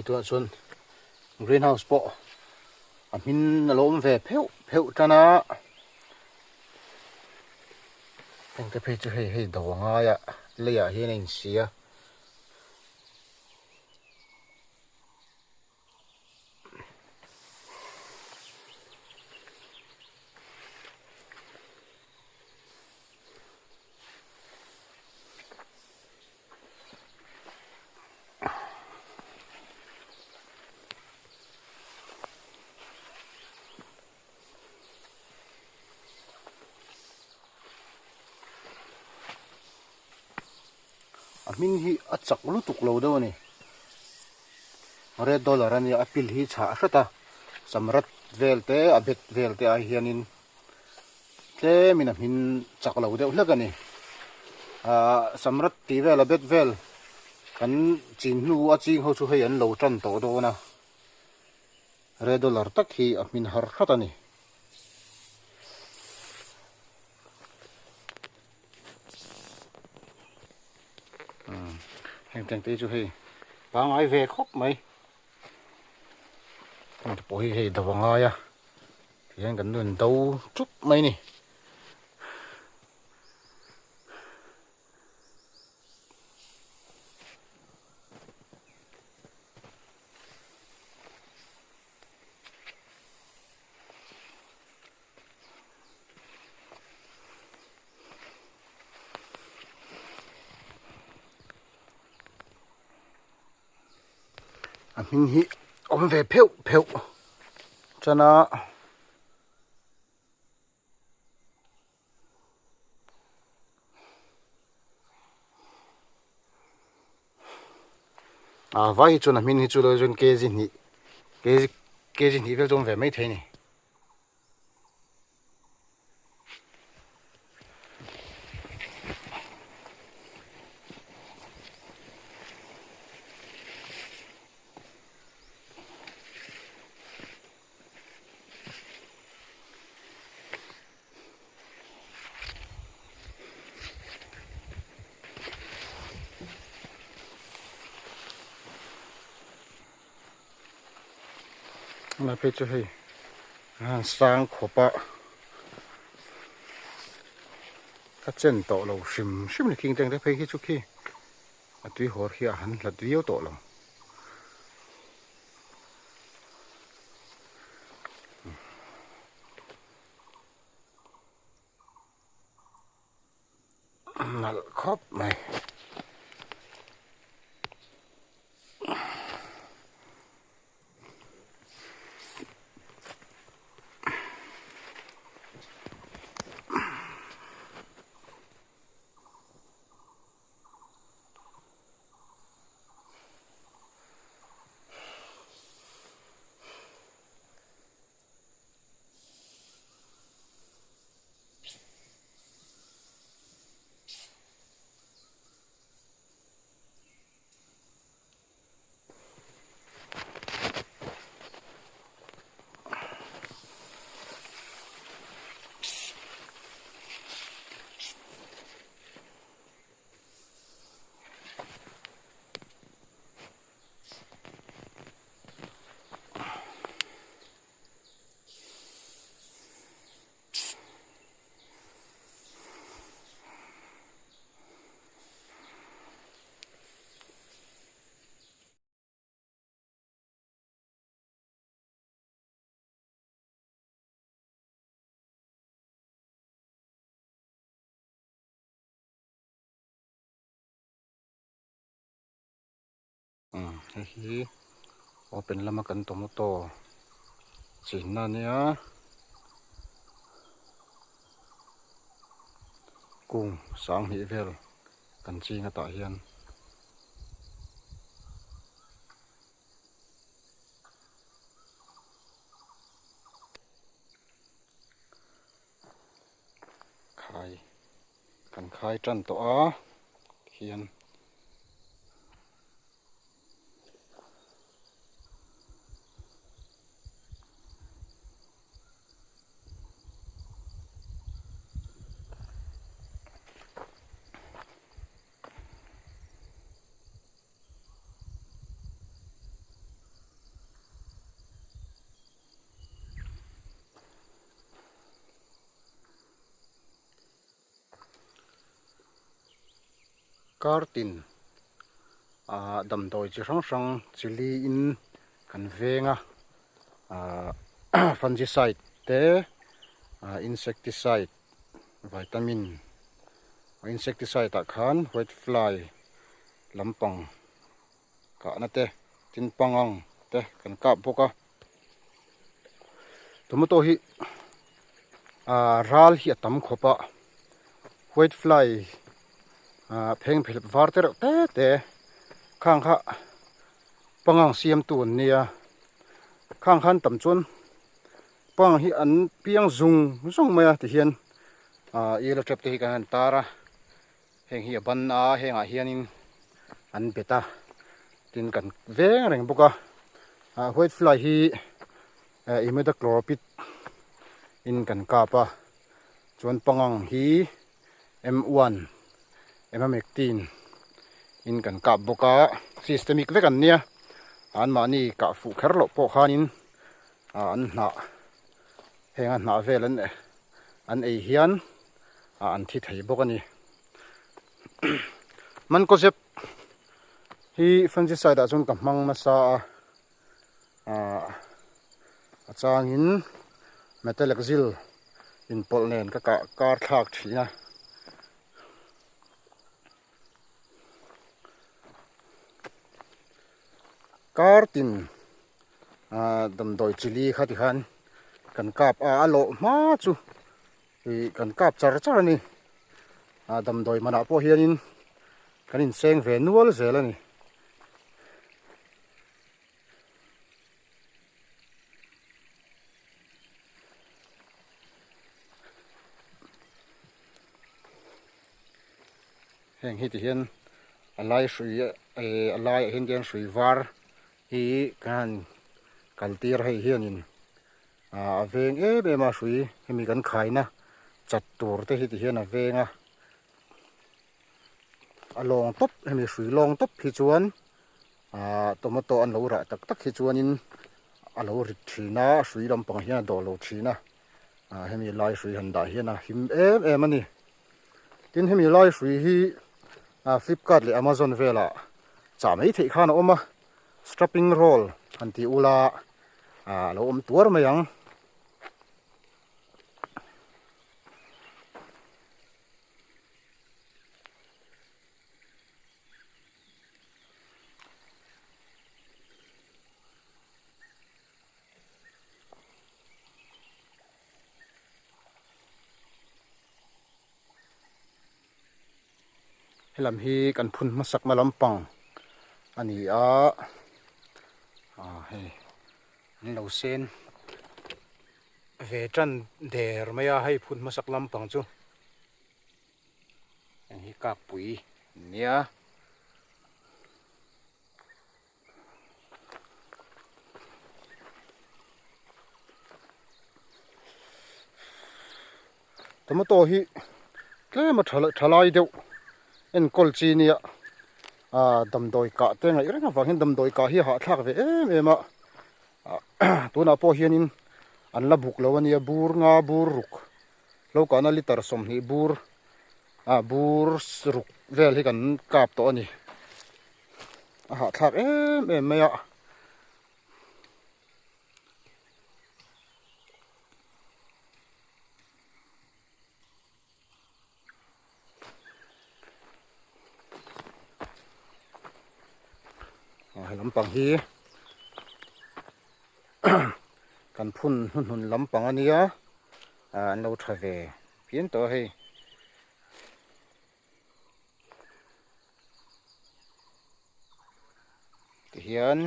tunah chuan green house pawh a hmin a lo awm ve pheuh pheuh tan a heng te phei chu hei hei do a ngai a leiah hian a insi a. A hming hi a chak lutuk lo deuh a ni red dollar a nia a pil hi chhah hret a samrat vel te a bet vel te ai hianin tlemin a hmin chak lo deuh hlek a ni ahh samrat tih vel a bet vel kan chin hnu a ching ho chu hei an lo tan tawh dawn a red dollar tak hi a hmin har hrat a ni. Heng teng te chu hei pangai ve khawp mai heng te pawh hi hei do a ngai a tihian kan rawn do thup mai a ni. A hming hi awm ve pheuh pheuh tan a. A vai hi chuan a hming hi chu lo chuan kg hnih kg kg hnih vel chu awm ve maithei a ni. Helai phei chu hei a sang khawp a ka chen tawh lo hrim hrim ni khing teng te phei hi chu khi a tui hawr hi a han hlat viau tawh lo. Nalh khawp mai. Hei hi open lama kan tomato chinna a nia kung sanghnih vel kan ching a tah hian. Khai kan khai tan tawh a hian. Kartin ah damdawi chi hrang hrang chi li in kan veng a ah fungicide te ah insecticide vitamin insecticide ah khan white fly lampang kahna te tin pangang te kan kap bawk a tomato hi ah ral hi a tam khawp a white fly ah pheng phelh var te reuh te te khang kha pangang siam tu an nia khang khan tam chuan pangang hi an piang zung zung mai a tihian ah yellow tap te hi kan han tar a. Heng hi a ban a, hengah hianin an bet a, tin kan veng reng bawk a, ah white fly hi eh imidacloprid in kan kap a, chuan pangang hi M one emamectin in kan kap bawk a, systemic vek an nia, anmahni kah fuh kher loh pawh khanin ah an hnah heng a hnah vel an an ei hian ah an thi thei bawk a ni mankawzep hi fungicide ah chuan ka hmang nasa a ah a changin metalexil inpawlh nen ka kah kar thlak thin a. Kar tin ah damdawi chili kha ti khan kan kap a a lawh hma chu ih kan kap char char a ni ah damdawi manah pawh hianin kan inseng ve nual zel a ni. Heng hi ti hian a lai hrui eh a laiah hian tian hrui var hi kan han kal tir hei hianin ah a veng em em a hrui hemi kan khaina chat tur te hi ti hian a veng a a lawng tawp hemi hrui lawng tawp hi chuan ah tomato an lo rah tak tak hi chuanin a lo rit thin a hrui lampang hian a dawh lo thin a ah hemi lai hrui han dah hian a him em em a ni tin hemi lai hrui hi ah flipkart leh amazon velah chah mai theih khan a awm a strapping roll han tih ula ah a lo awm tuar mai ang. Helam hi kan phun hmasak na lampang a ni a ah hei an lo sen ve tan der mai a hei phun hmasak lampang chu. Heng hi kakpui an nia. Tomato hi tlem a tha lai deuh enkawl chi nia ah damdawi kah te ngaih reng avang hian damdawi kah hi a hahthlak ve em em a tunah pawh hianin an la buk lo ania bur nga bur ruk. Lo kahna litre 20 bur ah bur ruk vel hi kan kap tawh a ni. A hahthlak em em mai a. He lampang hi kan phun hnuhnun lampang a nia ah an lo tha ve phian tawh a hei. Tihian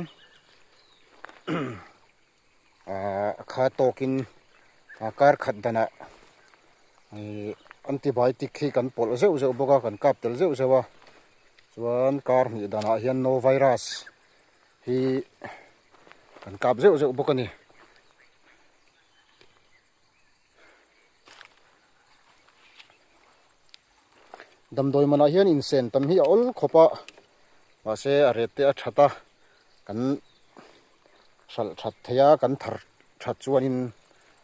ah a kha tawkin ah kar khat danah ih antibiotic hi kan pawlh zeuh zeuh bawk a kan kap tel zeuh zeuh a chuan kar hnih danah hian no virus hi kan kap zeuh zeuh bawk a ni. Damdawi manah hian insen tam hi a awl khawp a mahse a ret te a that a kan hralh that thei a kan thar that chuanin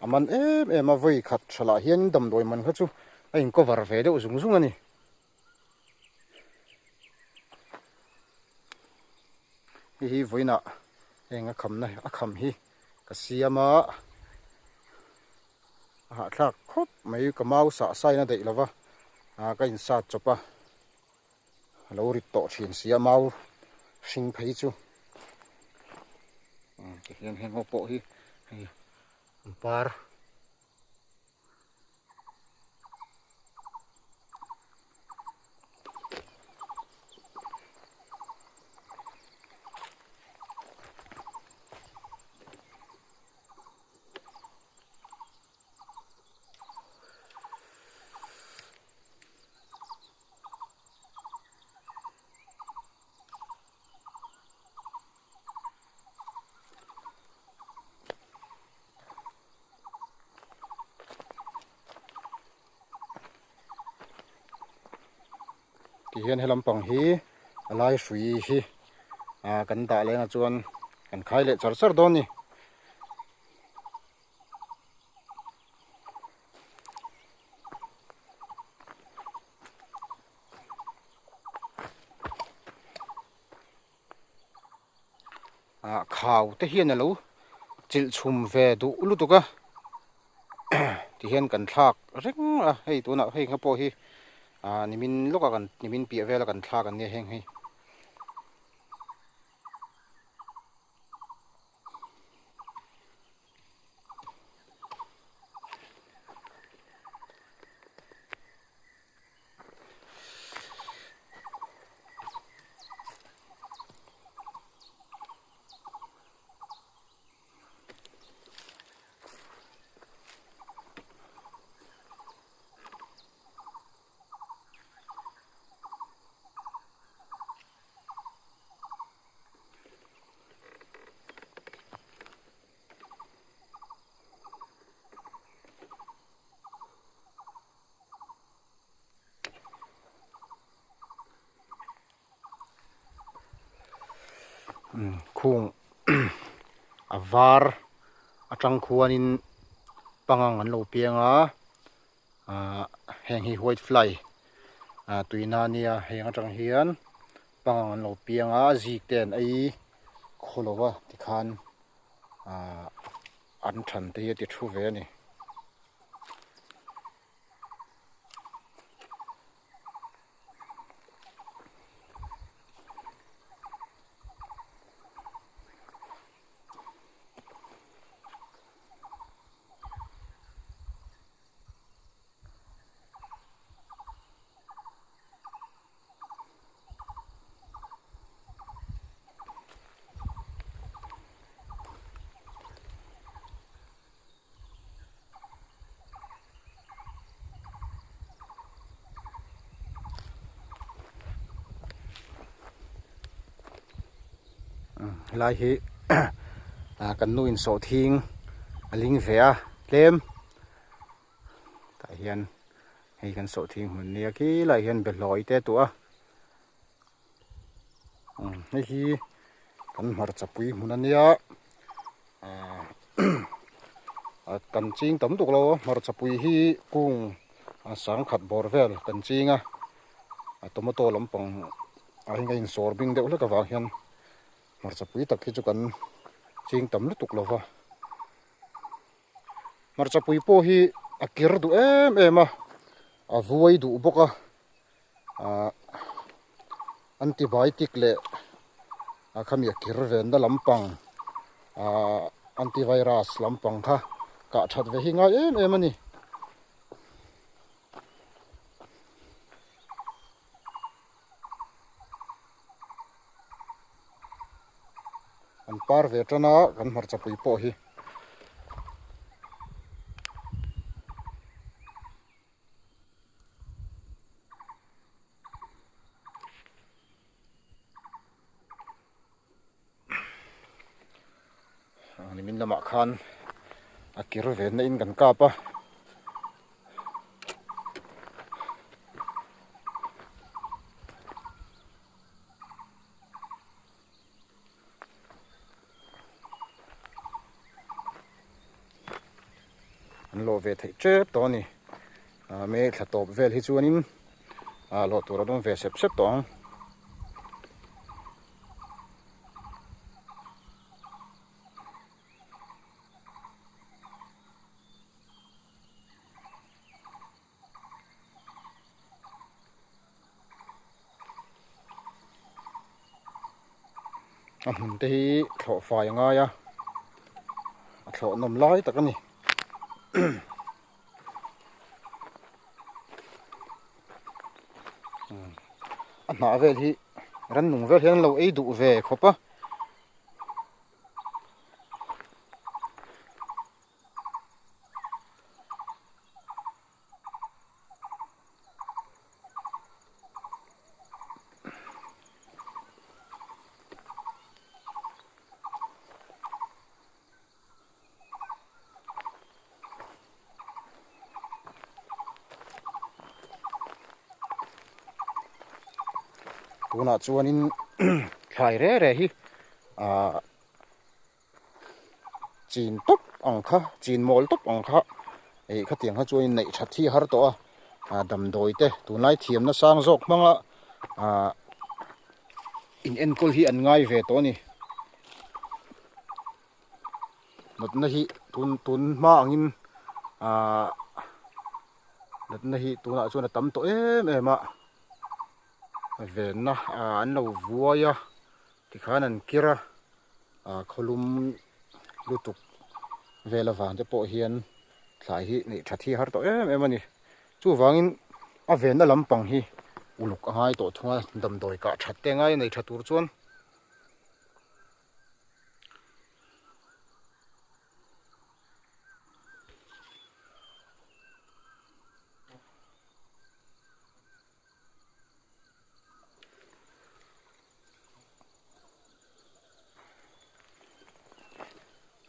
a man em em a vawi khat hralh ah hian damdawi man kha chu a in cover ve deuh zung zung a ni. Hei hi vawiinah heng a khamna a kham hi ka siam a, a hahthlak khawp mai ka mau sah sain a daih lova ah ka insat chawp a, a lo rit tawh thin si a mau hring phei chu tihian heng ho pawh hi hei an par. Ti hian he lampang hi a lai hrui hi ah kan dah leng ah chuan kan khai leh char char dawn a ni. Ah khau te hian alo chilh chhum ve duh lutuk a tihian kan thlak reng a hei tunah hei nga pawh hi ah nimin lawka kan nimin piah vela kan thlak an nia heng hi. Khung a var atang khuanin pangang an lo piang a ahh heng hi white fly ah tuina ania heng atang hian pangang an lo piang a zik te an ei khaw lo va tikhan ahh an than te hi a ti thu ve a ni. Helai hi ah kan nu in sawhthing a ling ve a tlem tah hian hei kan sawhthing hmun nia khi lai hian behlawi te a tuah a hei hi kan hmarcha pui hmun a nia ah kan ching tam tuk lo a hmarcha pui hi kung a sangkhat bawr vel kan ching a tomato lampang ah hian ka insawr bing deuh hlek avang hian hmarcha pui tak hi chu kan ching tam lutuk lo va hmarcha pui pawh hi a kir duh em em a a vuai duh bawk a. Ahh antibiotic leh a khami a kir venna lampang ahh antivirus lampang kha kah that ve hi ngai em em a ni. An par ve tan a kan hmarcha pui pawh hi. Nimin lamah khan a kir ve na in kan kap a. An lawh ve theih tep tawh a ni ah me thla tawp vel hi chuanin ah lawh tur an awm ve sep sep tawh ang. A hmun te hi thlawh fai a ngai a, a thlawh nawm lai tak a ni. A hnah vel hi rannung vel hian an lo ei duh ve khawp a. Tunah chuanin thlai re re hi ahh chin tawp ang kha chin mawl tawp ang kha ih khatiang kha chuan neih that hi a har tawh a ah damdawi te tunlai thiamna sang zawk hmanga ah in enkawl hi an ngai ve tawh a ni natna hi tun tun hma angin ah natna hi tunah chuan a tam tawh em em a venna ah an lo vuai a. Tikhan an kir a, ah khawlum lutuk vel avang te pawh hian thlai hi neih that hi a har tawh em em a ni. Chuvangin a venna lampang hi uluk a ngai tawh thung a, damdawi kah that te ngai a nei tha tur chuan.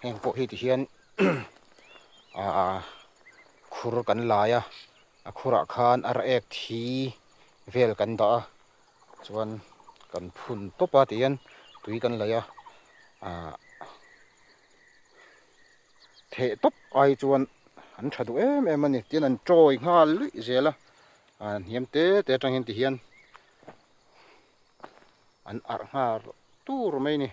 Heng pawh hi ti hian ah khur kan lai a a khurah khan a raek thi vel kan dah a chuan kan phun tawp a ti hian tui kan laih a ah theh tawp ai chuan an tha duh em em a ni tin an chawi nghal luih zel a ah hniam te te atang hian ti hian an arh nghal tur mai a ni.